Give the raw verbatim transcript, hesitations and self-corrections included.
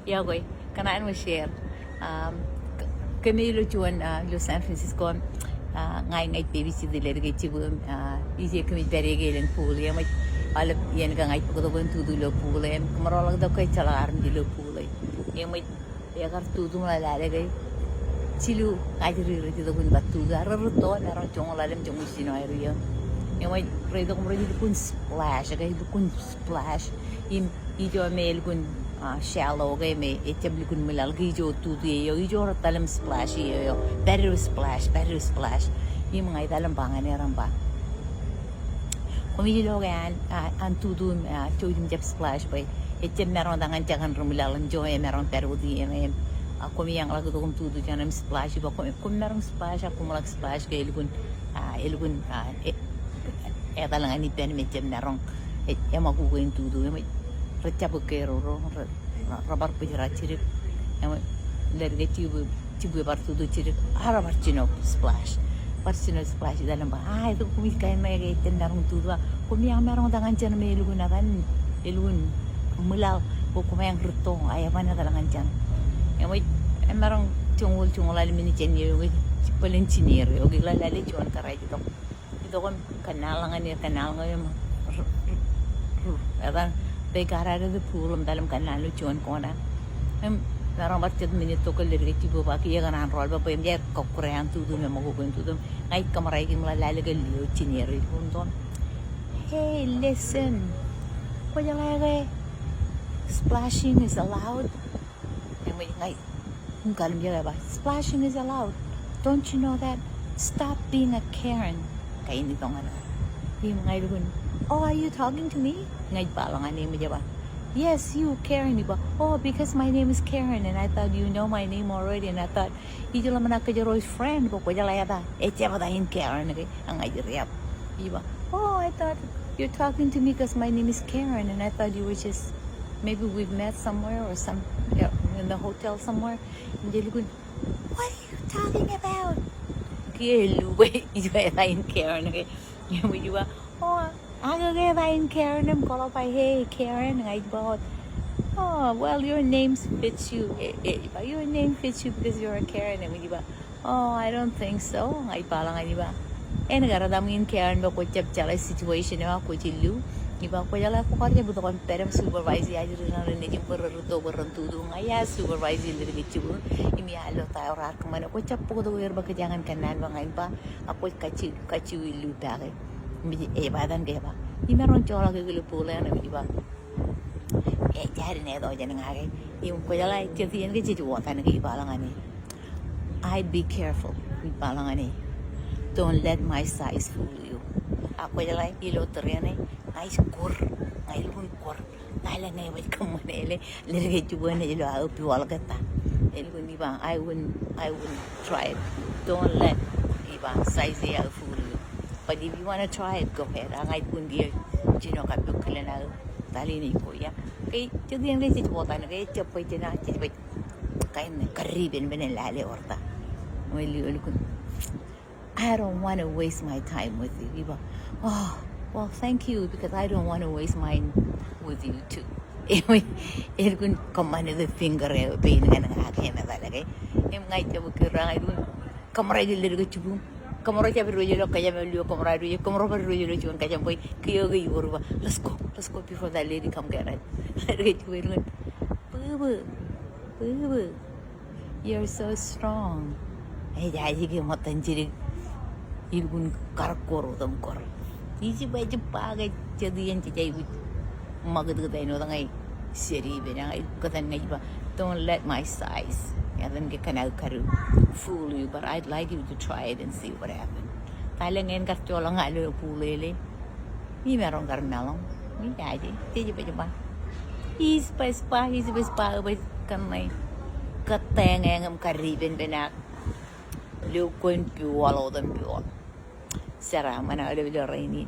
Iọkwe, kōṇaan wōt share. Um, k-, kōmij ilo juon, ah, ilo San Francisco, ah, ña ij babysit e leddik e jibwim, ah, ij kōmij pād e ke elōñ pool e, eṃōj aolep iien ke ña ij bōktok in tutu ilo pool e, kōmro ḷak tok ke ejjeḷọk armej ilo pool e. Eṃōj ekar tutu im ḷōḷḷāḷọk e. Jilu ajri rej itok in ba tutu, ak rūtto, maroñ joñoul ḷalem joñoul jino aer eo. Eṃōj rej itok im rej lukkuun splash, ke lukkuun splash. Im ijo me elukkuun, ah, shallow ke me ejjab lukkuun ṃwilaḷ ke ijo tutu eo, ijo rej etal im splash eo, pād ilo splash, pād ilo splash. Im ña ij etal im ba ñan er im ba, koṃij lo ke an, ah, an tutu im, ah, jouj im jab splash bwe ejjab maroñ ta ñan jekōn ri ṃwilaḷ, ijo emaroñ pād wōt ie im, im, ah, koṃi eñḷọk itok im tutu jān im splash, iba koṃ, koṃ maroñ splash, ak koṃ ḷak splash ke elukkuun, ah, elukkuun, ah, e-, etal ñan ippān im ejjab maroñ, e-, eṃakoko in tutu, eṃōj rej jab ke ro, ro, re, rebar bōjrak jidik. Eṃōj leddik e jibwe, jibwe bar tutu jidik, ak rebar jino splash. Bar jino splash, ij etal im ba, ah, etok koṃij kain ṇe ke ejjab maroñ tutu, ak koṃi ear maroñ ta ñan jān me elukkuun etan, elukkuun ṃwilaḷ, bwe koṃeañ rūtto, ak eban etal ñan jān. Eṃōj emaroñ joñoul, joñoul ḷalem minit jān iien eo ke bōlen jinere eo ke ḷōḷḷāḷọk juon kōrā ej itok. Itok im kōnnaan ḷọk ñan er, kōnnaan ḷọk ñan er im r-, r-, r-, etan, rej kar added pool im etal im kōnnaan ilo juon kona. Im maroñ bar jet minit tok ke leddik e jibwe ba kiiō kōṇaan roḷ bwe, bwe eṃōj aer kọkkure an tutu im eṃakoko in tutu. Ña ij kōṃōrā e ke im ḷōḷḷāḷọk e lio jinere ilo tok. Hey, listen. Kwōjeḷā ke splashing is allowed? Eṃōj ña ij kallimjek e ba, splashing is allowed. Don't you know that? Stop being a Karen. Kain itok ñan e. Im ña ij lukkuun, oh, are you talking to me? Ña ij ba ḷọk ñan e, eṃōj e ba, yes, you, Karen. Ej ba, oh, because my name is Karen, and I thought you know my name already, and I thought ij ḷōmṇak kōjro friend, bwe kwōjeḷā eta, ejjab ta in Karen ke, ak ña ij riab. Ej ba, oh, I thought you're talking to me 'cause my name is Karen, and I thought you were just, maybe we've met somewhere or some, yeah, in the hotel somewhere. Im ij lukkuun, what are you talking about? Kiiō ej lu bwe ij ba eta in Karen ke. Im ej ba, oh, ak ke eta in Karen im kwōḷak ba, hey, Karen, ña ij ba wōt, oh, well, your name fits you. E, e, ej ba, your name fits you because you're a Karen. Im ej ba, oh, I don't think so. Ña ij ba ḷọk ñan e ba, en kar etal im in Karen bwe kwō jab jeḷā situation eo ak kwōj illu. Ej ba, kwōjeḷā kwō kar jab itok im pād im supervise ajri raṇ renaaj im bwe ren rūtto bwe ren tutu. Ña iar supervise leddik e jibwe im iar lo ta eo raar kōṃṃane. Kwō jab bōktok er bwe kōjeañ in kōnnaan bwe ña in ba, ak kwōj kajju, kajju illu back e. Im ej, ej ba etan ke ej ba, imaroñ joḷọk eok ilo pool eṇ? Im ej ba, ejjañin eto jān ña ke. Im kwōjeḷā jet iien ke jej wōtan ke ij ba ḷọk ñan e, I'd be careful. Ij ba ḷọk ñan e, don't let my size fool you. Ak kwōjeḷā ilo tōre eṇ, ña ij kor, ña ij lukkuun kor. Ña ij lukkuun, ña ij kōṃṃane leddik e jibwe eṇ ej lo aō puwaḷ ke ta. Ej lukkuun ej ba, I wouldn't, I wouldn't try it. Don't let, ej ba, size eo aō fool you. But if you wanna try it, go ahead. Ak ña ij lukkuun kiiō jino kappok kilen aō tali ṇe ko ia. Ke jet iien ke jej wōtan ke ejjab bwe jen, ej bwe kain karibenben in lale ewōr ta. Im ej lukkuun, I don't wanna waste my time with you. Ej ba, oh, well, thank you, because I don't wanna waste mine with you too. Ej lukkuun kōṃṃane the finger eo pein ñan ña ke im etal ke. Im ña ij jab kōrā, ña ij lukkuun kōṃṃane ke leddik e jibwe. Kōṃṃane jab diwōj ilo kōjām eo, kōṃṃane diwōj, kōṃṃane bar diwōj ilo juon kōjām bwe kiiō ke ewōr, ej ba, let's go, let's go before that lady come get it. Leddik e jibwe ej lukkuun, boo boo, boo boo. You're so strong. Ejaje ke ṃōttan jidik. Ij lukkuun kar kor otem kor. Ij ba ij ba ke jet iien jej aikuj ṃakūtkūt āinwōt ña ij seri ippān, ña ij kōttan ña ij ba, don't let my size, etan ke kōn aō kadu, fool you, but I'd like you to try it and see what happens. Ta ḷe ñe en kar joḷọk ña ilo pool e le. Imaroñ kar maroñ. Ijaje, jej baj ba. Ij baj ba, ij baj ba, baj kōn ṇe. Kōtteñeñ im karibenben ak lukkuun puwaḷ otem puwaḷ. Sera ṃōṇōṇō ilo rainin.